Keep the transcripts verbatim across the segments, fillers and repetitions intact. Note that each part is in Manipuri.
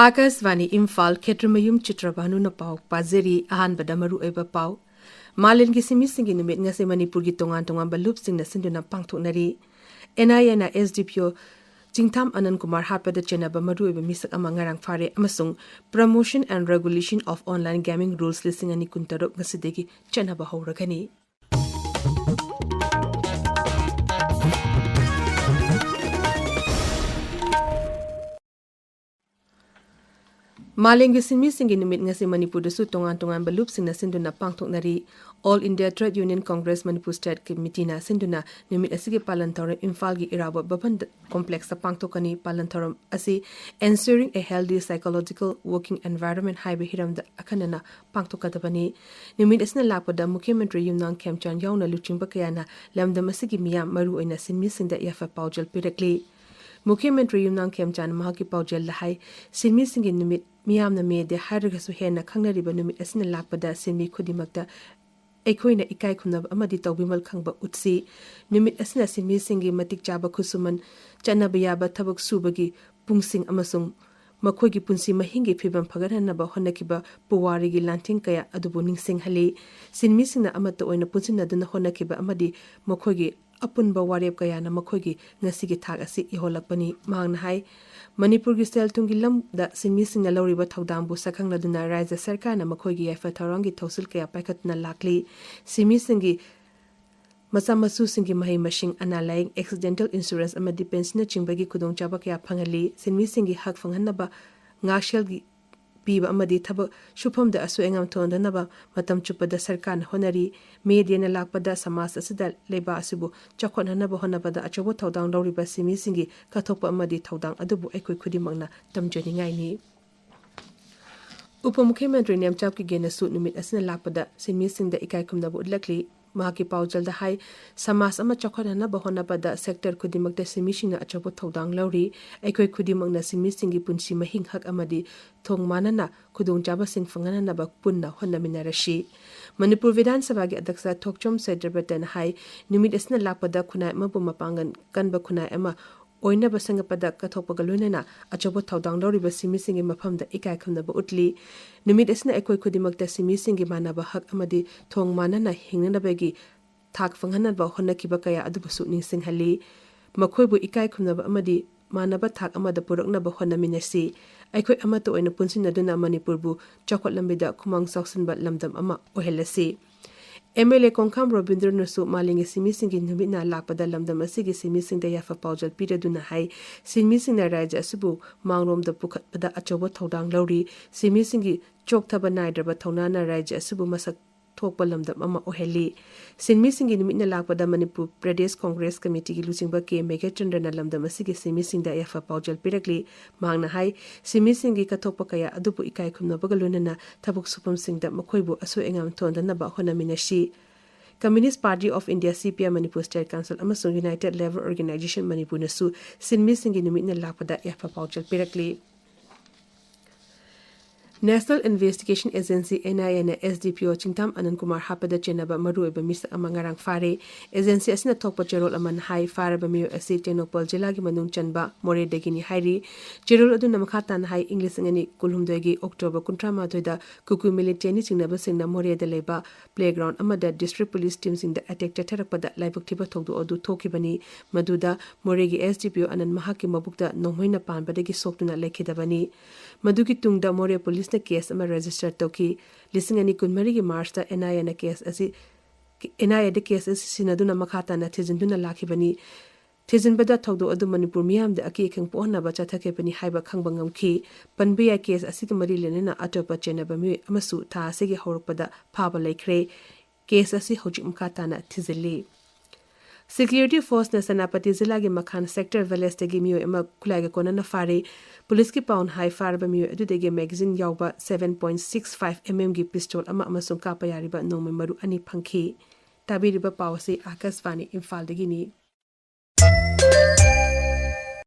ꯑꯥꯀꯥꯁꯕꯥꯅꯤ ꯏꯝꯐꯥꯜ, ꯈꯦꯇ꯭ꯔꯤꯃꯌꯨꯝ ꯆꯤꯇ꯭ꯔꯕꯥꯅꯨꯅ ꯄꯥꯎ ꯄꯥꯖꯔꯤ꯫ ꯑꯍꯥꯟꯕꯗ ꯃꯔꯨꯑꯣꯏꯕ ꯄꯥꯎ꯫ ꯃꯥꯂꯦꯝꯒꯤ ꯁꯤꯟꯃꯤꯁꯤꯡꯒꯤ ꯅꯨꯃꯤꯠ ꯉꯁꯤ ꯃꯅꯤꯄꯨꯔꯒꯤ ꯇꯣꯉꯥꯟ ꯇꯣꯉꯥꯟꯕ ꯂꯨꯞꯁꯤꯡꯅ ꯁꯤꯟꯗꯨꯅ ꯄꯥꯡꯊꯣꯛꯅꯔꯤ꯫ NIAꯅ SDPO ꯆꯤꯡꯊꯥꯝ ꯑꯅꯟ ꯀꯨꯃꯥꯔ ꯍꯥꯠꯄꯗ ꯆꯦꯟꯅꯕ ꯃꯔꯨꯑꯣꯏꯕ ꯃꯤꯁꯛ ꯑꯃ ꯉꯔꯥꯡ ꯐꯥꯔꯦ ꯑꯃꯁꯨꯡ Promotion and Regulation of Online Gaming Rules ꯂꯤꯁꯤꯡ ꯑꯅꯤ ꯀꯨꯟꯇꯔꯨꯛ ꯉꯁꯤꯗꯒꯤ ꯆꯠꯅꯕ ꯍꯧꯔꯒꯅꯤ꯫ ꯃꯥꯂꯦꯝꯒꯤ ꯁꯤꯟꯃꯤꯁꯤꯡꯒꯤ ꯅꯨꯃꯤꯠ ꯉꯁꯤ ꯃꯅꯤꯄꯨꯔꯗꯁꯨ ꯇꯣꯉꯥꯟ ꯇꯣꯉꯥꯟꯕ ꯂꯨꯞꯁꯤꯡꯅ ꯁꯤꯟꯗꯨꯅ ꯄꯥꯡꯊꯣꯛꯅꯔꯤ꯫ All India Trade Union Congress Manipur State Committeeꯅ ꯁꯤꯟꯗꯨꯅ ꯅꯨꯃꯤꯠ ꯑꯁꯤꯒꯤ ꯄꯥꯂꯟ ꯊꯧꯔꯝ ꯏꯝꯐꯥꯜꯒꯤ ꯏꯔꯥꯕꯣꯠ ꯚꯕꯟ complexꯇ ꯄꯥꯡꯊꯣꯛꯀꯅꯤ꯫ ꯄꯥꯂꯟ ꯊꯧꯔꯝ ꯑꯁꯤ Ensuring a Healthy Psychological Working Environment ꯍꯥꯏꯕ ꯍꯤꯔꯝꯗ ꯑꯈꯟꯅꯅ ꯄꯥꯡꯊꯣꯛꯀꯗꯕꯅꯤ꯫ ꯅꯨꯃꯤꯠ ꯑꯁꯤꯅ ꯂꯥꯛꯄꯗ ꯃꯨꯈ꯭ꯌ ꯃꯟꯇ꯭ꯔꯤ ꯌꯨꯝꯅꯥꯝ ꯈꯦꯝꯆꯥꯟ ꯌꯥꯎꯅ ꯂꯨꯆꯤꯡꯕ ꯀꯌꯥꯅ ꯂꯝꯗꯝ ꯑꯁꯤꯒꯤ ꯃꯤꯌꯥꯝ, ꯃꯔꯨꯑꯣꯏꯅ ꯁꯤꯟꯃꯤꯁꯤꯡꯗ ꯌꯥꯏꯐ ꯄꯥꯎꯖꯦꯜ ꯄꯤꯔꯛꯂꯤ꯫ ꯃꯨꯈ꯭ꯌ ꯃꯟꯇ꯭ꯔꯤ ꯌꯨꯝꯅꯥꯝ ꯈꯦꯝꯆꯥꯟꯅ ꯃꯍꯥꯛꯀꯤ ꯄꯥꯎꯖꯦꯜꯗ ꯍꯥꯏ, ꯁꯤꯟꯃꯤꯁꯤꯡꯒꯤ ꯅꯨꯃꯤꯠ ꯃꯤꯌꯥꯝꯅ May Day ꯍꯥꯏꯔꯒꯁꯨ ꯍꯦꯟꯅ ꯈꯪꯅꯔꯤꯕ ꯅꯨꯃꯤꯠ ꯑꯁꯤꯅ ꯂꯥꯛꯄꯗ ꯁꯤꯟꯃꯤ ꯈꯨꯗꯤꯡꯃꯛꯇ ꯑꯩꯈꯣꯏꯅ ꯏꯀꯥꯏ ꯈꯨꯝꯅꯕ ꯑꯃꯗꯤ ꯇꯧꯕꯤꯃꯜ ꯈꯪꯕ ꯎꯠꯁꯤ꯫ ꯅꯨꯃꯤꯠ ꯑꯁꯤꯅ ꯁꯤꯟꯃꯤꯁꯤꯡꯒꯤ ꯃꯇꯤꯛ ꯆꯥꯕ ꯈꯨꯠꯁꯨꯃꯟ, ꯆꯠꯅꯕ ꯌꯥꯕ ꯊꯕꯛ ꯁꯨꯕꯒꯤ ꯄꯨꯡꯁꯤꯡ ꯑꯃꯁꯨꯡ ꯃꯈꯣꯏꯒꯤ ꯄꯨꯟꯁꯤ ꯃꯍꯤꯡꯒꯤ ꯐꯤꯕꯝ ꯐꯒꯠꯍꯟꯅꯕ ꯍꯣꯠꯅꯈꯤꯕ ꯄꯨꯋꯥꯔꯤꯒꯤ ꯂꯥꯟꯊꯦꯡ ꯀꯌꯥ ꯑꯗꯨꯕꯨ ꯅꯤꯡꯁꯤꯡꯍꯜꯂꯤ꯫ ꯁꯤꯟꯃꯤꯁꯤꯡꯅ ꯑꯃꯠꯇ ꯑꯣꯏꯅ ꯄꯨꯟꯁꯤꯟꯅꯗꯨꯅ ꯍꯣꯠꯅꯈꯤꯕ ꯑꯃꯗꯤ ꯃꯈꯣꯏꯒꯤ ꯑꯄꯨꯟꯕ ꯋꯥꯔꯦꯞ ꯀꯌꯥꯅ ꯃꯈꯣꯏꯒꯤ ꯉꯁꯤꯒꯤ ꯊꯥꯛ ꯑꯁꯤ ꯌꯧꯍꯜꯂꯛꯄꯅꯤ꯫ ꯃꯍꯥꯛꯅ ꯍꯥꯏ, ꯃꯅꯤꯄꯨꯔꯒꯤ ꯁꯦꯜ ꯊꯨꯝꯒꯤ ꯂꯝꯗ ꯁꯤꯟꯃꯤꯁꯤꯡꯅ ꯂꯧꯔꯤꯕ ꯊꯧꯗꯥꯡꯕꯨ ꯁꯛꯈꯪꯂꯗꯨꯅ ꯔꯥꯖ꯭ꯌ ꯁꯔꯀꯥꯔꯅ ꯃꯈꯣꯏꯒꯤ ꯌꯥꯏꯐ ꯊꯧꯔꯥꯡꯒꯤ ꯊꯧꯁꯤꯜ ꯀꯌꯥ ꯄꯥꯏꯈꯠꯇꯨꯅ ꯂꯥꯛꯂꯤ꯫ ꯁꯤꯟꯃꯤꯁꯤꯡꯒꯤ ꯃꯆꯥ ꯃꯁꯨꯁꯤꯡꯒꯤ ꯃꯍꯩ ꯃꯁꯤꯡ, ꯑꯅꯥ ꯂꯥꯏꯌꯦꯡ, accidental insurance ꯑꯃꯗꯤ pensionꯅꯆꯤꯡꯕꯒꯤ ꯈꯨꯗꯣꯡꯆꯥꯕ ꯀꯌꯥ ꯐꯪꯍꯜꯂꯤ꯫ ꯁꯤꯟꯃꯤꯁꯤꯡꯒꯤ ꯍꯛ ꯐꯪꯍꯟꯅꯕ, ꯉꯥꯛꯁꯦꯜꯒꯤ ꯄꯤꯕ ꯑꯃꯗꯤ ꯊꯕꯛ ꯁꯨꯐꯝꯗ ꯑꯁꯣꯏ ꯑꯉꯥꯝ ꯊꯣꯛꯍꯟꯗꯅꯕ ꯃꯇꯝ ꯆꯨꯞꯄꯗ ꯁꯔꯀꯥꯔꯅ ꯍꯣꯠꯅꯔꯤ꯫ May Dayꯅ ꯂꯥꯛꯄꯗ ꯁꯃꯥꯖ ꯑꯁꯤꯗ ꯂꯩꯕꯥꯛ ꯑꯁꯤꯕꯨ ꯆꯥꯎꯈꯠꯍꯟꯅꯕ ꯍꯣꯠꯅꯕꯗ ꯑꯆꯧꯕ ꯊꯧꯗꯥꯡ ꯂꯧꯔꯤꯕ ꯁꯤꯟꯃꯤꯁꯤꯡꯒꯤ ꯀꯠꯊꯣꯛꯄ ꯑꯃꯗꯤ ꯊꯧꯗꯥꯡ ꯑꯗꯨꯕꯨ ꯑꯩꯈꯣꯏ ꯈꯨꯗꯤꯡꯃꯛꯅ ꯇꯝꯖꯅꯤꯡꯉꯥꯏꯅꯤ꯫ ꯎꯄ ꯃꯨꯈ꯭ꯌ ꯃꯟꯇ꯭ꯔꯤ ꯅꯦꯝꯆꯥꯞ ꯀꯤꯒꯦꯟꯅꯁꯨ ꯅꯨꯃꯤꯠ ꯑꯁꯤꯅ ꯂꯥꯛꯄꯗ ꯁꯤꯟꯃꯤꯁꯤꯡꯗ ꯏꯀꯥꯏ ꯈꯨꯝꯅꯕ ꯎꯠꯂꯛꯂꯤ꯫ ꯃꯍꯥꯛꯀꯤ ꯄꯥꯎꯖꯦꯜꯗ ꯍꯥꯏ, ꯁꯃꯥꯖ ꯑꯃ ꯆꯥꯎꯈꯠꯍꯟꯅꯕ ꯍꯣꯠꯅꯕꯗ sector ꯈꯨꯗꯤꯡꯃꯛꯇ ꯁꯤꯟꯃꯤꯁꯤꯡꯅ ꯑꯆꯧꯕ ꯊꯧꯗꯥꯡ ꯂꯧꯔꯤ꯫ ꯑꯩꯈꯣꯏ ꯈꯨꯗꯤꯡꯃꯛꯅ ꯁꯤꯟꯃꯤꯁꯤꯡꯒꯤ ꯄꯨꯟꯁꯤ ꯃꯍꯤꯡ ꯍꯛ ꯑꯃꯗꯤ ꯊꯣꯡ ꯃꯥꯟꯅꯅ ꯈꯨꯗꯣꯡꯆꯥꯕꯁꯤꯡ ꯐꯪꯍꯟꯅꯕ ꯄꯨꯟꯅ ꯍꯣꯠꯅꯃꯤꯟꯅꯔꯁꯤ꯫ ꯃꯅꯤꯄꯨꯔ ꯕꯤꯙꯥꯟ ꯁꯚꯥꯒꯤ ꯑꯗ꯭ꯌꯛꯁ ꯊꯣꯛꯆꯣꯝ ꯁꯩꯗ꯭ꯔꯕꯇꯅ ꯍꯥꯏ, ꯅꯨꯃꯤꯠ ꯑꯁꯤꯅ ꯂꯥꯛꯄꯗ ꯈꯨꯟꯅꯥꯏ ꯑꯃꯕꯨ ꯃꯄꯥꯡꯒꯜ ꯀꯟꯕ ꯈꯨꯟꯅꯥꯏ ꯑꯃ ꯑꯣꯏꯅꯕ ꯁꯦꯝꯒꯠꯄꯗ ꯀꯠꯊꯣꯛꯄꯒ ꯂꯣꯏꯅꯅ ꯑꯆꯧꯕ ꯊꯧꯗꯥꯡ ꯂꯧꯔꯤꯕ ꯁꯤꯟꯃꯤꯁꯤꯡꯒꯤ ꯃꯐꯝꯗ ꯏꯀꯥꯏ ꯈꯨꯝꯅꯕ ꯎꯠꯂꯤ꯫ ꯅꯨꯃꯤꯠ ꯑꯁꯤꯅ ꯑꯩꯈꯣꯏ ꯈꯨꯗꯤꯡꯃꯛꯇ ꯁꯤꯟꯃꯤꯁꯤꯡꯒꯤ ꯃꯥꯟꯅꯕ ꯍꯛ ꯑꯃꯗꯤ ꯊꯣꯡ ꯃꯥꯟꯅꯅ ꯍꯤꯡꯅꯅꯕꯒꯤ ꯊꯥꯛ ꯐꯪꯍꯟꯅꯕ ꯍꯣꯠꯅꯈꯤꯕ ꯀꯌꯥ ꯑꯗꯨꯕꯨꯁꯨ ꯅꯤꯡꯁꯤꯡꯍꯜꯂꯤ꯫ ꯃꯈꯣꯏꯕꯨ ꯏꯀꯥꯏ ꯈꯨꯝꯅꯕ ꯑꯃꯗꯤ ꯃꯥꯟꯅꯕ ꯊꯥꯛ ꯑꯃꯗ ꯄꯨꯔꯛꯅꯕ ꯍꯣꯠꯅꯃꯤꯟꯅꯁꯤ꯫ ꯑꯩꯈꯣꯏ ꯑꯃꯠꯇ ꯑꯣꯏꯅ ꯄꯨꯟꯁꯤꯟꯅꯗꯨꯅ ꯃꯅꯤꯄꯨꯔꯕꯨ ꯆꯥꯎꯈꯠꯂꯝꯕꯤꯗ ꯈꯨꯃꯥꯡ ꯆꯥꯎꯁꯤꯟꯕ ꯂꯝꯗꯝ ꯑꯃ ꯑꯣꯏꯍꯜꯂꯁꯤ꯫ ꯑꯦꯝ ꯑꯦꯜ ꯑꯦ ꯀꯣꯡꯈꯥꯝ ꯔꯣꯕꯤꯟꯗ꯭ꯔꯅꯁꯨ ꯃꯥꯂꯦꯝꯒꯤ ꯁꯤꯟꯃꯤꯁꯤꯡꯒꯤ ꯅꯨꯃꯤꯠꯅ ꯂꯥꯛꯄꯗ ꯂꯝꯗꯝ ꯑꯁꯤꯒꯤ ꯁꯤꯟꯃꯤꯁꯤꯡꯗ ꯌꯥꯏꯐ ꯄꯥꯎꯖꯦꯜ ꯄꯤꯔꯗꯨꯅ ꯍꯥꯏ, ꯁꯤꯟꯃꯤꯁꯤꯡꯅ ꯔꯥꯖ꯭ꯌ ꯑꯁꯤꯕꯨ ꯃꯥꯡꯂꯣꯝꯗ ꯄꯨꯈꯠꯄꯗ ꯑꯆꯧꯕ ꯊꯧꯗꯥꯡ ꯂꯧꯔꯤ꯫ ꯁꯤꯟꯃꯤꯁꯤꯡꯒꯤ ꯆꯣꯛꯊꯕ ꯅꯥꯏꯗ꯭ꯔꯕ ꯊꯧꯅꯥꯅ ꯔꯥꯖ꯭ꯌ ꯑꯁꯤꯕꯨ ꯃꯁꯛ ꯊꯣꯛꯄ ꯂꯝꯗꯝ ꯑꯃ ꯑꯣꯏꯍꯜꯂꯤ꯫ ꯁꯤꯟꯃꯤꯁꯤꯡꯒꯤ ꯅꯨꯃꯤꯠꯅ ꯂꯥꯛꯄꯗ ꯃꯅꯤꯄꯨꯔ ꯄ꯭ꯔꯗꯦꯁ ꯀꯣꯡꯒ꯭ꯔꯦꯁ ꯀꯃꯤꯇꯤꯒꯤ ꯂꯨꯆꯤꯡꯕ ꯀꯦ ꯃꯦꯘꯆꯟꯗ꯭ꯔꯅ ꯂꯝꯗꯝ ꯑꯁꯤꯒꯤ ꯁꯤꯟꯃꯤꯁꯤꯡꯗ ꯌꯥꯏꯐ ꯄꯥꯎꯖꯦꯜ ꯄꯤꯔꯛꯂꯤ꯫ ꯃꯍꯥꯛꯅ ꯍꯥꯏ, ꯁꯤꯟꯃꯤꯁꯤꯡꯒꯤ ꯀꯠꯊꯣꯛꯄ ꯀꯌꯥ ꯑꯗꯨꯕꯨ ꯏꯀꯥꯏ ꯈꯨꯝꯅꯕꯒ ꯂꯣꯏꯅꯅ ꯊꯕꯛ ꯁꯨꯐꯝꯁꯤꯡꯗ ꯃꯈꯣꯏꯕꯨ ꯑꯁꯣꯏ ꯑꯉꯥꯝ ꯊꯣꯟꯗꯅꯕ ꯍꯣꯠꯅꯃꯤꯟꯅꯁꯤ꯫ Communist Party of India, C P I, Manipur State Council ꯑꯃꯁꯨꯡ United Labour Organisation ꯃꯅꯤꯄꯨꯔꯅꯁꯨ ꯁꯤꯟꯃꯤꯁꯤꯡꯒꯤ ꯅꯨꯃꯤꯠꯅ ꯂꯥꯛꯄꯗ ꯌꯥꯏꯐ ꯄꯥꯎꯖꯦꯜ ꯄꯤꯔꯛꯂꯤ꯫ National Investigation Agency, N I A, ꯅ S D P O ꯆꯤꯡꯊꯥꯝ ꯑꯅꯟ Kumar ꯍꯥꯠꯄꯗ ꯆꯦꯟꯅꯕ ꯃꯔꯨꯑꯣꯏꯕ ꯃꯤꯁꯛ ꯑꯃ ꯉꯔꯥꯡ ꯐꯥꯔꯦ꯫ Agency ꯑꯁꯤꯅ ꯊꯣꯛꯄ ꯆꯦꯔꯣꯜ ꯑꯃꯅ ꯍꯥꯏ, ꯐꯥꯔꯕ ꯃꯤꯑꯣꯏ ꯑꯁꯤ ꯇꯦꯡꯅꯧꯄꯜ ꯖꯤꯂꯥꯒꯤ ꯃꯅꯨꯡ ꯆꯟꯕ ꯃꯣꯔꯦꯗꯒꯤꯅꯤ ꯍꯥꯏꯔꯤ꯫ ꯆꯦꯔꯣꯜ ꯑꯗꯨꯅ ꯃꯈꯥ ꯇꯥꯅ ꯍꯥꯏ, ꯏꯪ ꯂꯤꯁꯤꯡ ꯑꯅꯤ ꯀꯨꯟꯍꯨꯝꯗꯣꯏꯒꯤ October ꯀꯨꯟꯊ꯭ꯔꯥ ꯃꯥꯊꯣꯏꯗ ꯀꯨꯀꯤ militant ꯅ ꯆꯤꯡꯅꯕꯁꯤꯡꯅ ꯃꯣꯔꯦꯗ ꯂꯩꯕ playground ꯑꯃꯗ district police team ꯁꯤꯡꯗ attack ꯆꯠꯊꯔꯛꯄꯗ ꯂꯥꯏꯕꯛ ꯊꯤꯕ ꯊꯧꯗꯣꯛ ꯑꯗꯨ ꯊꯣꯛꯈꯤꯕꯅꯤ꯫ ꯃꯗꯨꯗ ꯃꯣꯔꯦꯒꯤ S D P O ꯑꯅꯟ ꯃꯍꯥꯛꯀꯤ ꯃꯕꯨꯛꯇ ꯅꯣꯡꯃꯩꯅ ꯄꯥꯟꯕꯗꯒꯤ ꯁꯣꯛꯇꯨꯅ ꯂꯩꯈꯤꯗꯕꯅꯤ꯫ ꯃꯗꯨꯒꯤ ꯇꯨꯡꯗ ꯃꯣꯔꯦ police ꯅ case ꯑꯃ register ꯇꯧꯈꯤ꯫ ꯂꯤꯁꯤꯡ ꯑꯅꯤ ꯀꯨꯟꯃꯔꯤꯒꯤ March ꯇ N I A ꯅ case ꯑꯁꯤ, N I A the case ꯑꯁꯤ ꯁꯤꯟꯅꯗꯨꯅ ꯃꯈꯥ ꯇꯥꯅ ꯊꯤꯖꯤꯟꯗꯨꯅ ꯂꯥꯛꯈꯤꯕꯅꯤ꯫ ꯊꯤꯖꯤꯟꯕꯗ ꯊꯧꯗꯣꯛ ꯑꯗꯨ ꯃꯅꯤꯄꯨꯔ ꯃꯤꯌꯥꯝꯗ ꯑꯀꯤ ꯑꯈꯪ ꯄꯣꯛꯍꯟꯅꯕ ꯆꯠꯊꯈꯤꯕꯅꯤ ꯍꯥꯏꯕ ꯈꯪꯕ ꯉꯝꯈꯤ꯫ ꯄꯟꯕ ꯌꯥꯏ, case ꯑꯁꯤꯒ ꯃꯔꯤ ꯂꯩꯅꯅ ꯑꯇꯣꯞꯄ ꯆꯦꯟꯅꯕ ꯃꯤꯑꯣꯏ ꯑꯃꯁꯨ ꯊꯥ ꯑꯁꯤꯒꯤ ꯍꯧꯔꯛꯄꯗ ꯐꯥꯕ ꯂꯩꯈ꯭ꯔꯦ꯫ Case ꯑꯁꯤ ꯍꯧꯖꯤꯛ ꯃꯈꯥ ꯇꯥꯅ ꯊꯤꯖꯤꯜꯂꯤ꯫ Security force ꯅ ꯁꯦꯅꯥꯄꯇꯤ ꯖꯤꯂꯥꯒꯤ ꯃꯈꯥꯟ sector village ꯇꯒꯤ ꯃꯤꯑꯣꯏ ꯑꯃ ꯈꯨꯠꯂꯥꯏꯒ ꯀꯣꯟꯅꯅ ꯐꯥꯔꯦ꯫ Police ꯀꯤ ꯄꯥꯎꯅ ꯍꯥꯏ, ꯐꯥꯔꯕ ꯃꯤꯑꯣꯏ ꯑꯗꯨꯗꯒꯤ magazine ꯌꯥꯎꯕ seven point six five M M ꯒꯤ pistol ꯑꯃ ꯑꯃꯁꯨꯡ ꯀꯥꯞꯄ ꯌꯥꯔꯤꯕ ꯅꯣꯡꯃꯩ ꯃꯔꯨ ꯑꯅꯤ ꯐꯪꯈꯤ꯫ ꯇꯥꯕꯤꯔꯤꯕ ꯄꯥꯎ ꯑꯁꯤ ꯑꯥꯀꯥꯁꯕꯥꯅꯤ ꯏꯝꯐꯥꯜꯗꯒꯤꯅꯤ꯫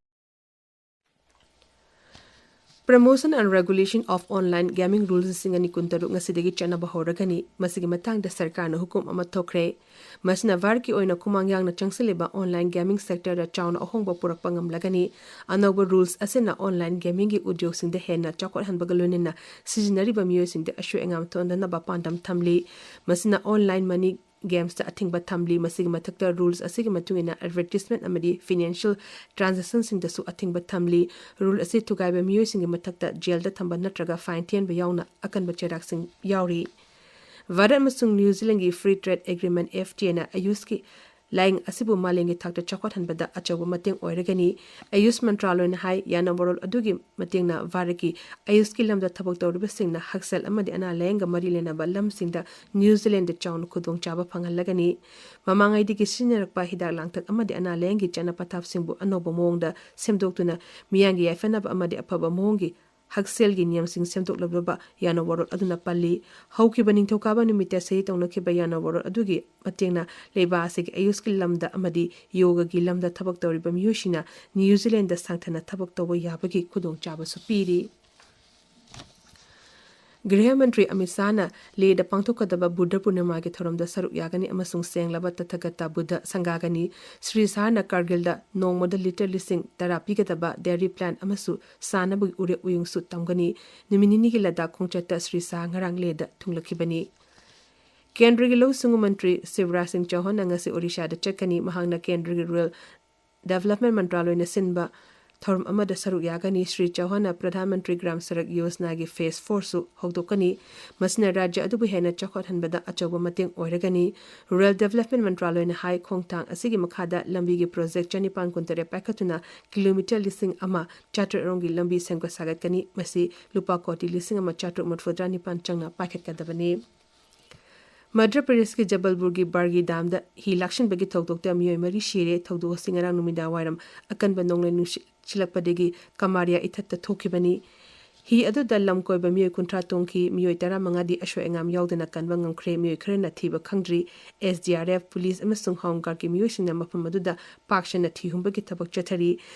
Promotion and Regulation of Online Gaming Rules ꯂꯤꯁꯤꯡ ꯑꯅꯤ ꯀꯨꯟꯇꯔꯨꯛ ꯉꯁꯤꯗꯒꯤ ꯆꯠꯅꯕ ꯍꯧꯔꯒꯅꯤ꯫ ꯃꯁꯤꯒꯤ ꯃꯇꯥꯡꯗ ꯁꯔꯀꯥꯔꯅ ꯍꯨꯀꯨꯝ ꯑꯃ ꯊꯣꯛꯈ꯭ꯔꯦ꯫ ꯃꯁꯤꯅ ꯚꯥꯔꯠꯀꯤ ꯑꯣꯏꯅ ꯈꯨꯃꯥꯡ ꯌꯥꯡꯅ ꯆꯪꯁꯤꯜꯂꯤꯕ online gaming sector ꯗ ꯆꯥꯎꯅ ꯑꯍꯣꯡꯕ ꯄꯨꯔꯛꯄ ꯉꯝꯂꯒꯅꯤ꯫ ꯑꯅꯧꯕ rules ꯑꯁꯤꯅ online gaming ꯒꯤ ꯎꯗ꯭ꯌꯣꯒꯁꯤꯡꯗ ꯍꯦꯟꯅ ꯆꯥꯎꯈꯠꯍꯟꯕꯒ ꯂꯣꯏꯅꯅ ꯁꯤꯖꯤꯟꯅꯔꯤꯕ ꯃꯤꯑꯣꯏꯁꯤꯡꯗ ꯑꯁꯣꯏ ꯑꯉꯥꯝ ꯊꯣꯛꯍꯟꯗꯅꯕ ꯄꯥꯟꯗꯝ ꯊꯝꯂꯤ꯫ ꯃꯁꯤꯅ online money games ꯇ ꯑꯊꯤꯡꯕ ꯊꯝꯂꯤ꯫ ꯃꯁꯤꯒꯤ ꯃꯊꯛꯇ rules ꯑꯁꯤꯒꯤ ꯃꯇꯨꯡ ꯏꯟꯅ advertisement ꯑꯃꯗꯤ financial transaction ꯁꯤꯡꯗꯁꯨ ꯑꯊꯤꯡꯕ ꯊꯝꯂꯤ꯫ Rule ꯑꯁꯤ ꯊꯨꯒꯥꯏꯕ ꯃꯤꯑꯣꯏꯁꯤꯡꯒꯤ ꯃꯊꯛꯇ jail ꯗ ꯊꯝꯕ ꯅꯠꯇ꯭ꯔꯒ fine ꯊꯤꯍꯟꯕ ꯌꯥꯎꯅ ꯑꯀꯟꯕ ꯆꯩꯔꯥꯛꯁꯤꯡ ꯌꯥꯎꯔꯤ꯫ ꯚꯥꯔꯠ ꯑꯃꯁꯨꯡ new ꯖꯤꯂꯦꯟꯒꯤ Free Trade Agreement, F T A ꯅ ꯑꯌꯨꯁꯀꯤ ꯂꯥꯏꯌꯦꯡ ꯑꯁꯤꯕꯨ ꯃꯥꯂꯦꯝꯒꯤ ꯊꯥꯛꯇ ꯆꯥꯎꯈꯠꯍꯟꯕꯗ ꯑꯆꯧꯕ ꯃꯇꯦꯡ ꯑꯣꯏꯔꯒꯅꯤ꯫ ꯑꯌꯨꯁ ꯃꯟꯇ꯭ꯔꯥꯂꯣꯏꯅ ꯍꯥꯏ, ꯌꯥꯅꯕꯔꯣꯜ ꯑꯗꯨꯒꯤ ꯃꯇꯦꯡꯅ ꯚꯥꯔꯠꯀꯤ ꯑꯌꯨꯁꯀꯤ ꯂꯝꯗ ꯊꯕꯛ ꯇꯧꯔꯤꯕꯁꯤꯡꯅ ꯍꯛꯁꯦꯜ ꯑꯃꯗꯤ ꯑꯅꯥ ꯂꯥꯏꯌꯦꯡꯒ ꯃꯔꯤ ꯂꯩꯅꯕ ꯂꯝꯁꯤꯡꯗ ꯅ꯭ꯌꯨ ꯖꯤꯂꯦꯟꯗ ꯆꯥꯎꯅ ꯈꯨꯗꯣꯡꯆꯥꯕ ꯐꯪꯍꯜꯂꯒꯅꯤ꯫ ꯃꯃꯥꯡꯉꯩꯗꯒꯤ ꯁꯤꯖꯤꯟꯅꯔꯛꯄ ꯍꯤꯗꯥꯛ ꯂꯥꯡꯊꯛ ꯑꯃꯗꯤ ꯑꯅꯥ ꯂꯥꯏꯌꯦꯡꯒꯤ ꯆꯠꯅ ꯄꯊꯥꯞꯁꯤꯡꯕꯨ ꯑꯅꯧꯕ ꯃꯑꯣꯡꯗ ꯁꯦꯝꯗꯣꯛꯇꯨꯅ ꯃꯤꯌꯥꯝꯒꯤ ꯌꯥꯏꯐꯅꯕ ꯑꯃꯗꯤ ꯑꯐꯕ ꯃꯑꯣꯡꯒꯤ ꯍꯛꯁꯦꯜꯒꯤ ꯅꯤꯌꯝꯁꯤꯡ ꯁꯦꯝꯗꯣꯛꯂꯕ ꯌꯥꯅꯕꯔꯣꯜ ꯑꯗꯨꯅ ꯄꯜꯂꯤ꯫ ꯍꯧꯈꯤꯕ ꯅꯤꯡꯊꯧꯀꯥꯕ ꯅꯨꯃꯤꯠꯇ ꯁꯍꯤ ꯇꯧꯅꯈꯤꯕ ꯌꯥꯅꯕꯔꯣꯜ ꯑꯗꯨꯒꯤ ꯃꯇꯦꯡꯅ ꯂꯩꯕꯥꯛ ꯑꯁꯤꯒꯤ ꯑꯌꯨꯁꯀꯤ ꯂꯝꯗ ꯑꯃꯗꯤ ꯌꯣꯒꯒꯤ ꯂꯝꯗ ꯊꯕꯛ ꯇꯧꯔꯤꯕ ꯃꯤꯑꯣꯏꯁꯤꯡꯅ ꯅ꯭ꯌꯨ ꯖꯤꯂꯦꯟꯗ ꯁꯥꯡꯊꯅ ꯊꯕꯛ ꯇꯧꯕ ꯌꯥꯕꯒꯤ ꯈꯨꯗꯣꯡꯆꯥꯕꯁꯨ ꯄꯤꯔꯤ꯫ ꯒ꯭ꯔꯤꯍ ꯃꯟꯇ꯭ꯔꯤ ꯑꯃꯤꯠ ꯁꯥꯍꯅ ꯂꯦꯗ ꯄꯥꯡꯊꯣꯛꯀꯗꯕ ꯕꯨꯗꯙ ꯄꯨꯔꯅꯤꯃꯥꯒꯤ ꯊꯧꯔꯝꯗ ꯁꯔꯨꯛ ꯌꯥꯒꯅꯤ ꯑꯃꯁꯨꯡ ꯁꯦꯡꯂꯕ ꯇꯊꯥꯒꯇ ꯕꯨꯗꯙ ꯁꯪꯒꯥꯒꯅꯤ꯫ ꯁ꯭ꯔꯤ ꯁꯥꯍꯅ ꯀꯥꯔꯒꯤꯜꯗ ꯅꯣꯡꯃꯗ ꯂꯤꯇꯔ ꯂꯤꯁꯤꯡ ꯇꯔꯥ ꯄꯤꯒꯗꯕ dairy plant ꯑꯃꯁꯨ ꯁꯥꯟꯅꯕꯒꯤ ꯎꯔꯦꯞ ꯎꯌꯨꯡꯁꯨ ꯇꯝꯒꯅꯤ꯫ ꯅꯨꯃꯤꯠ ꯅꯤꯅꯤꯒꯤ ꯂꯗꯥꯈ ꯈꯣꯡꯆꯠꯇ ꯁ꯭ꯔꯤ ꯁꯥꯍ ꯉꯔꯥꯡ ꯂꯦꯗ ꯊꯨꯡꯂꯛꯈꯤꯕꯅꯤ꯫ ꯀꯦꯟꯗ꯭ꯔꯒꯤ ꯂꯧꯎ ꯁꯤꯡꯎ ꯃꯟꯇ꯭ꯔꯤ ꯁꯤꯕꯔꯥꯖ ꯁꯤꯡ ꯆꯧꯍꯥꯟꯅ ꯉꯁꯤ ꯑꯣꯔꯤꯁꯥꯗ ꯆꯠꯀꯅꯤ꯫ ꯃꯍꯥꯛꯅ ꯀꯦꯟꯗ꯭ꯔꯒꯤ ꯔꯨꯔꯦꯜ ꯗꯦꯕꯂꯞꯃꯦꯟ ꯃꯟꯇ꯭ꯔꯥꯂꯣꯏꯅ ꯁꯤꯟꯕ ꯊꯧꯔꯝ ꯑꯃꯗ ꯁꯔꯨꯛ ꯌꯥꯒꯅꯤ꯫ ꯁ꯭ꯔꯤ ꯆꯧꯍꯥꯟꯅ ꯄ꯭ꯔꯙꯥꯟ ꯃꯟꯇ꯭ꯔꯤ ꯒ꯭ꯔꯥꯝ ꯁꯔꯛ ꯌꯣꯖꯅꯥꯒꯤ phase four ꯁꯨ ꯍꯧꯗꯣꯛꯀꯅꯤ꯫ ꯃꯁꯤꯅ ꯔꯥꯖ꯭ꯌ ꯑꯗꯨꯕꯨ ꯍꯦꯟꯅ ꯆꯥꯎꯈꯠꯍꯟꯕꯗ ꯑꯆꯧꯕ ꯃꯇꯦꯡ ꯑꯣꯏꯔꯒꯅꯤ꯫ ꯔꯨꯔꯦꯜ ꯗꯦꯕꯂꯞꯃꯦꯟ ꯃꯟꯇ꯭ꯔꯥꯂꯣꯏꯅ ꯍꯥꯏ, ꯈꯣꯡꯊꯥꯡ ꯑꯁꯤꯒꯤ ꯃꯈꯥꯗ ꯂꯝꯕꯤꯒꯤ ꯄ꯭ꯔꯣꯖꯦꯛ ꯆꯅꯤꯄꯥꯟ ꯀꯨꯟꯇꯔꯦꯠ ꯄꯥꯏꯈꯠꯇꯨꯅ ꯀꯤꯂꯣꯃꯤꯇꯔ ꯂꯤꯁꯤꯡ ꯑꯃ ꯆꯥꯇ꯭ꯔꯦꯠ ꯔꯣꯝꯒꯤ ꯂꯝꯕꯤ ꯁꯦꯝꯒꯠ ꯁꯥꯒꯠꯀꯅꯤ꯫ ꯃꯁꯤ ꯂꯨꯄꯥ ꯀꯣꯇꯤ ꯂꯤꯁꯤꯡ ꯑꯃ ꯆꯥꯇ꯭ꯔꯨꯛ ꯃꯔꯤꯐꯨꯇꯔꯥ ꯅꯤꯄꯥꯟ ꯆꯪꯅ ꯄꯥꯏꯈꯠꯀꯗꯕꯅꯤ꯫ ꯃꯙ꯭ꯌ ꯄ꯭ꯔꯗꯦꯁꯀꯤ ꯖꯕꯜꯄꯨꯔꯒꯤ ꯕꯔꯒꯤ ꯗꯥꯝꯗ ꯍꯤ ꯂꯥꯛꯁꯤꯟꯕꯒꯤ ꯊꯧꯗꯣꯛꯇ ꯃꯤꯑꯣꯏ ꯃꯔꯤ ꯁꯤꯔꯦ꯫ ꯊꯧꯗꯣꯛ ꯑꯁꯤ ꯉꯔꯥꯡ ꯅꯨꯃꯤꯗꯥꯡ ꯋꯥꯏꯔꯝ ꯑꯀꯟꯕ ꯅꯣꯡꯂꯩ ꯅꯨꯡꯁꯤꯠ ꯁꯤꯜꯂꯛꯄꯗꯒꯤ ꯀꯃꯥꯔꯤꯌꯥ ꯏꯊꯠꯇ ꯊꯣꯛꯈꯤꯕꯅꯤ꯫ ꯍꯤ ꯑꯗꯨꯗ ꯂꯝ ꯀꯣꯏꯕ ꯃꯤꯑꯣꯏ ꯀꯨꯟꯊ꯭ꯔꯥ ꯇꯣꯡꯈꯤ꯫ ꯃꯤꯑꯣꯏ ꯇꯔꯥꯃꯉꯥꯗꯤ ꯑꯁꯣꯏ ꯑꯉꯥꯝ ꯌꯥꯎꯗꯅ ꯀꯟꯕ ꯉꯝꯈ꯭ꯔꯦ꯫ ꯃꯤꯑꯣꯏ ꯈꯔꯅ ꯊꯤꯕ ꯈꯪꯗ꯭ꯔꯤ꯫ S D R F, police ꯑꯃꯁꯨꯡ ꯍꯣꯝ ꯒꯥꯔꯗꯀꯤ ꯃꯤꯑꯣꯏꯁꯤꯡꯅ ꯃꯐꯝ ꯑꯗꯨꯗ ꯄꯥꯛ ꯁꯟꯅ ꯊꯤ ꯍꯨꯝꯕꯒꯤ ꯊꯕꯛ ꯆꯠꯊꯔꯤ꯫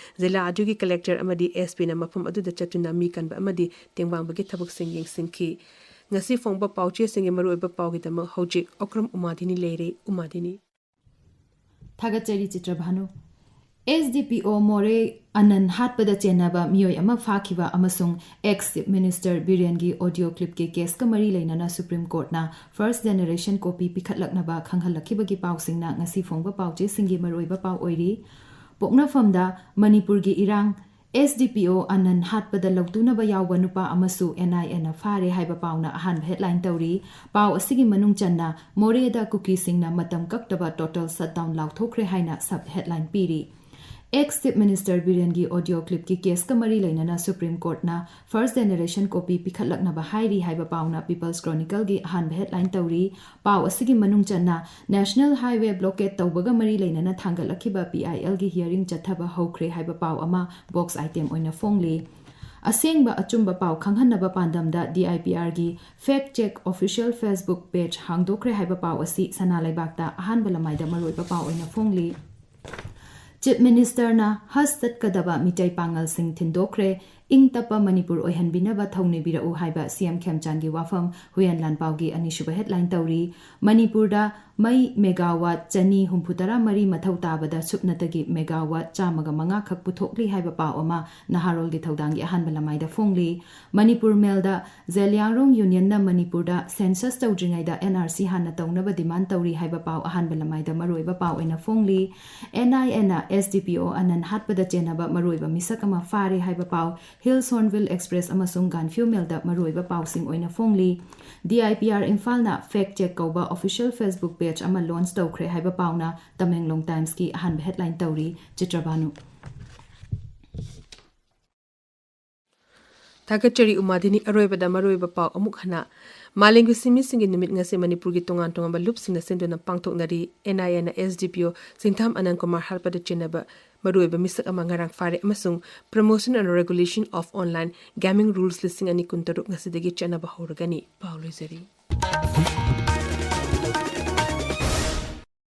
ꯖꯤꯂꯥ ꯑꯗꯨꯒꯤ ꯀꯂꯦꯛꯇꯔ ꯑꯃꯗꯤ ꯑꯦꯁ ꯄꯤꯅ ꯃꯐꯝ ꯑꯗꯨꯗ ꯆꯠꯇꯨꯅ ꯃꯤ ꯀꯟꯕ ꯑꯃꯗꯤ ꯇꯦꯡꯕꯥꯡꯕꯒꯤ ꯊꯕꯛꯁꯤꯡ ꯌꯦꯡꯁꯤꯟꯈꯤ꯫ ꯉꯁꯤ ꯐꯣꯡꯕ ꯄꯥꯎꯆꯦꯁꯤꯡꯒꯤ ꯃꯔꯨꯑꯣꯏꯕ ꯄꯥꯎꯒꯤꯗꯃꯛ ꯍꯧꯖꯤꯛ ꯑꯣꯀ꯭ꯔꯝ ꯎꯃꯥꯗꯤꯅꯤ ꯂꯩꯔꯦ꯫ ꯎꯃꯥꯗꯤꯅꯤ꯫ ꯊꯥꯒꯠꯆꯔꯤ ꯆꯤꯇ꯭ꯔꯚꯥꯅꯨ꯫ ꯑꯦꯁ ꯗꯤ ꯄꯤ ꯑꯣ ꯃꯣꯔꯦ ꯑꯅꯟ ꯍꯥꯠꯄꯗ ꯆꯦꯟꯅꯕ ꯃꯤꯑꯣꯏ ꯑꯃ ꯐꯥꯈꯤꯕ ꯑꯃꯁꯨꯡ ꯑꯦꯛꯁ ꯆꯤꯐ ꯃꯤꯅꯤꯁꯇꯔ ꯕꯤꯔꯦꯟꯒꯤ ꯑꯣꯗꯤꯑꯣ ꯀ꯭ꯂꯤꯞꯀꯤ ꯀꯦꯁꯀ ꯃꯔꯤ ꯂꯩꯅꯅ ꯁꯨꯄ꯭ꯔꯤꯝ ꯀꯣꯔꯠꯅ ꯐꯥꯔꯁ ꯖꯦꯅꯦꯔꯦꯁꯟ ꯀꯣꯄꯤ ꯄꯤꯈꯠꯂꯛꯅꯕ ꯈꯪꯍꯜꯂꯛꯈꯤꯕꯒꯤ ꯄꯥꯎꯁꯤꯡꯅ ꯉꯁꯤ ꯐꯣꯡꯕ ꯄꯥꯎꯆꯦꯁꯤꯡꯒꯤ ꯃꯔꯨꯑꯣꯏꯕ ꯄꯥꯎ ꯑꯣꯏꯔꯤ꯫ ꯄꯣꯛꯅꯐꯝꯗ ꯃꯅꯤꯄꯨꯔꯒꯤ ꯏꯔꯥꯡ, ꯑꯦꯁ ꯗꯤ ꯄꯤ ꯑꯣ ꯑꯅꯟ ꯍꯥꯠꯄꯗ ꯂꯧꯇꯨꯅꯕ ꯌꯥꯎꯕ ꯅꯨꯄꯥ ꯑꯃꯁꯨ ꯑꯦꯟ ꯑꯥꯏ ꯑꯦꯅ ꯐꯥꯔꯦ ꯍꯥꯏꯕ ꯄꯥꯎꯅ ꯑꯍꯥꯟꯕ ꯍꯦꯗꯂꯥꯏꯟ ꯇꯧꯔꯤ꯫ ꯄꯥꯎ ꯑꯁꯤꯒꯤ ꯃꯅꯨꯡ ꯆꯟꯅ ꯃꯣꯔꯦꯗ ꯀꯨꯀꯤꯁꯤꯡꯅ ꯃꯇꯝ ꯀꯛꯇꯕ ꯇꯣꯇꯦꯜ ꯁꯠꯗꯥꯎꯟ ꯂꯥꯎꯊꯣꯛꯈ꯭ꯔꯦ ꯍꯥꯏꯅ ꯁꯕ ꯍꯦꯗꯂꯥꯏꯟ ꯄꯤꯔꯤ꯫ ꯑꯦꯛꯁ ꯆꯤꯐ ꯃꯤꯅꯤꯁꯇꯔ ꯕꯤꯔꯦꯟꯒꯤ ꯑꯣꯗꯤꯑꯣ ꯀ꯭ꯂꯤꯞꯀꯤ ꯀꯦꯁꯀ ꯃꯔꯤ ꯂꯩꯅꯅ ꯁꯨꯄ꯭ꯔꯤꯝ ꯀꯣꯔꯠꯅ ꯐꯥꯔꯁ ꯖꯦꯅꯦꯔꯦꯁꯟ ꯀꯣꯄꯤ ꯄꯤꯈꯠꯂꯛꯅꯕ ꯍꯥꯏꯔꯤ ꯍꯥꯏꯕ ꯄꯥꯎꯅ ꯄꯤꯄꯜꯁ ꯀ꯭ꯔꯣꯅꯤꯀꯜꯒꯤ ꯑꯍꯥꯟꯕ ꯍꯦꯗꯂꯥꯏꯟ ꯇꯧꯔꯤ꯫ ꯄꯥꯎ ꯑꯁꯤꯒꯤ ꯃꯅꯨꯡ ꯆꯟꯅ ꯅꯦꯁꯅꯦꯜ ꯍꯥꯏꯋꯦ ꯕ꯭ꯂꯣꯀꯦꯠ ꯇꯧꯕꯒ ꯃꯔꯤ ꯂꯩꯅꯅ ꯊꯥꯡꯒꯠꯂꯛꯈꯤꯕ ꯄꯤ ꯑꯥꯏ ꯑꯦꯜꯒꯤ ꯍꯤꯌꯔꯤꯡ ꯆꯠꯊꯕ ꯍꯧꯈ꯭ꯔꯦ ꯍꯥꯏꯕ ꯄꯥꯎ ꯑꯃ ꯕꯣꯛꯁ ꯑꯥꯏꯇꯦꯝ ꯑꯣꯏꯅ ꯐꯣꯡꯂꯤ꯫ ꯑꯁꯦꯡꯕ ꯑꯆꯨꯝꯕ ꯄꯥꯎ ꯈꯪꯍꯟꯅꯕ ꯄꯥꯟꯗꯝꯗ ꯗꯤ ꯑꯥꯏ ꯄꯤ ꯑꯥꯔꯒꯤ fake check official Facebook page ꯍꯥꯡꯗꯣꯛꯈ꯭ꯔꯦ ꯍꯥꯏꯕ ꯄꯥꯎ ꯑꯁꯤ ꯁꯅꯥ ꯂꯩꯕꯥꯛꯇ ꯑꯍꯥꯟꯕ ꯂꯃꯥꯏꯗ ꯃꯔꯨꯑꯣꯏꯕ ꯄꯥꯎ ꯑꯣꯏꯅ ꯐꯣꯡꯂꯤ꯫ ꯆꯤꯐ ꯃꯤꯅꯤꯁꯇꯔꯅ ꯍꯖ ꯆꯠꯀꯗꯕ ꯃꯤꯇꯩ ꯄꯥꯉꯜꯁꯤꯡ ꯊꯤꯟꯗꯣꯛꯈ꯭ꯔꯦ꯫ ꯏꯪ ꯇꯞꯄ ꯃꯅꯤꯄꯨꯔ ꯑꯣꯏꯍꯟꯕꯤꯅꯕ ꯊꯧꯅꯤꯕꯤꯔꯛꯎ ꯍꯥꯏꯕ ꯁꯤ ꯑꯦꯝ ꯈꯦꯝꯆꯥꯟꯒꯤ ꯋꯥꯐꯝ ꯍꯨꯏꯌꯦꯟ ꯂꯥꯟꯄꯥꯎꯒꯤ ꯑꯅꯤꯁꯨꯕ ꯍꯦꯗꯂꯥꯏꯟ ꯇꯧꯔꯤ꯫ ꯃꯅꯤꯄꯨꯔꯗ ꯃꯩ ꯃꯦꯒꯥꯋꯥꯠ ꯆꯅꯤ ꯍꯨꯝꯐꯨ ꯇꯔꯥ ꯃꯔꯤ ꯃꯊꯧ ꯇꯥꯕꯗ ꯁꯨꯞꯅꯇꯒꯤ ꯃꯦꯒꯥꯋꯥꯠ ꯆꯥꯝꯃꯒ ꯃꯉꯥ ꯈꯛ ꯄꯨꯊꯣꯛꯂꯤ ꯍꯥꯏꯕ ꯄꯥꯎ ꯑꯃ ꯅꯍꯥꯔꯣꯜꯒꯤ ꯊꯧꯗꯥꯡꯒꯤ ꯑꯍꯥꯟꯕ ꯂꯃꯥꯏꯗ ꯐꯣꯡꯂꯤ꯫ ꯃꯅꯤꯄꯨꯔ ꯃꯦꯜꯗ ꯖꯦꯂꯤꯌꯥꯡꯔꯣꯡ ꯌꯨꯅꯤꯌꯟꯅ ꯃꯅꯤꯄꯨꯔꯗ ꯁꯦꯟꯁꯁ ꯇꯧꯗ꯭ꯔꯤꯉꯩꯗ ꯑꯦꯟ ꯑꯥꯔ ꯁꯤ ꯍꯥꯟꯅ ꯇꯧꯅꯕ ꯗꯤꯃꯥꯟ ꯇꯧꯔꯤ ꯍꯥꯏꯕ ꯄꯥꯎ ꯑꯍꯥꯟꯕ ꯂꯃꯥꯏꯗ ꯃꯔꯨꯑꯣꯏꯕ ꯄꯥꯎ ꯑꯣꯏꯅ ꯐꯣꯡꯂꯤ꯫ ꯑꯦꯟ ꯑꯥꯏ ꯑꯦꯅ ꯑꯦꯁ ꯗꯤ ꯄꯤ ꯑꯣ ꯑꯅꯟ ꯍꯥꯠꯄꯗ ꯆꯦꯟꯅꯕ ꯃꯔꯨꯑꯣꯏꯕ ꯃꯤꯁꯛ ꯑꯃ ꯐꯥꯔꯦ ꯍꯥꯏꯕ ꯄꯥꯎ ꯍꯤꯜꯁ ꯍꯣꯔꯟꯕꯤꯜ ꯑꯦꯛꯁꯄ꯭ꯔꯦꯁ ꯑꯃꯁꯨꯡ ꯒꯥꯟꯐ꯭ꯌꯨ ꯃꯦꯜꯗ ꯃꯔꯨꯑꯣꯏꯕ ꯄꯥꯎꯁꯤꯡ ꯑꯣꯏꯅ ꯐꯣꯡꯂꯤ꯫ ꯗꯤ ꯑꯥꯏ ꯄꯤ ꯑꯥꯔ ꯏꯝꯐꯥꯜꯅ ꯐꯦꯛ ꯆꯦꯛ ꯀꯧꯕ ꯑꯣꯐꯤꯁꯤꯌꯦꯜ ꯐꯦꯁꯕꯨꯛ ꯄꯦꯖ ꯑꯃ ꯂꯣꯟꯆ ꯇꯧꯈ꯭ꯔꯦ ꯍꯥꯏꯕ ꯄꯥꯎꯅ ꯇꯃꯦꯡꯂꯣꯡ ꯇꯥꯏꯝꯁꯀꯤ ꯑꯍꯥꯟꯕ ꯍꯦꯗꯂꯥꯏꯟ ꯇꯧꯔꯤ꯫ ꯆꯤꯇ꯭ꯔꯕꯥꯅꯨ꯫ ꯊꯥꯒꯠꯆꯔꯤ ꯎꯃꯥꯗꯤꯅꯤ꯫ ꯑꯔꯣꯏꯕꯗ ꯃꯔꯨꯑꯣꯏꯕ ꯄꯥꯎ ꯑꯃꯨꯛ ꯍꯟꯅ꯫ ꯃꯥꯂꯦꯝꯒꯤ ꯁꯤꯟꯃꯤꯁꯤꯡꯒꯤ ꯅꯨꯃꯤꯠ ꯉꯁꯤ ꯃꯅꯤꯄꯨꯔꯒꯤ ꯇꯣꯉꯥꯟ ꯇꯣꯉꯥꯟꯕ ꯂꯨꯞꯁꯤꯡꯅ ꯁꯤꯟꯗꯨꯅ ꯄꯥꯡꯊꯣꯛꯅꯔꯤ꯫ ꯑꯦꯟ ꯑꯥꯏ ꯑꯦꯅ ꯑꯦꯁ ꯗꯤ ꯄꯤ ꯑꯣ ꯁꯤꯡꯊꯥꯝ ꯑꯅꯟ ꯀꯨꯃꯥꯔ ꯍꯥꯠꯄꯗ ꯆꯦꯟꯅꯕ ꯃꯔꯨꯑꯣꯏꯕ ꯃꯤꯁꯛ ꯑꯃ ꯉꯔꯥꯡ ꯐꯥꯔꯦ ꯑꯃꯁꯨꯡ Promotion and Regulation of Online Gaming Rules ꯂꯤꯁꯤꯡ ꯑꯅꯤ ꯀꯨꯟꯇꯔꯨꯛ ꯉꯁꯤꯗꯒꯤ ꯆꯠꯅꯕ ꯍꯧꯔꯒꯅꯤ꯫ ꯄꯥꯎ ꯂꯣꯏꯖꯔꯤ꯫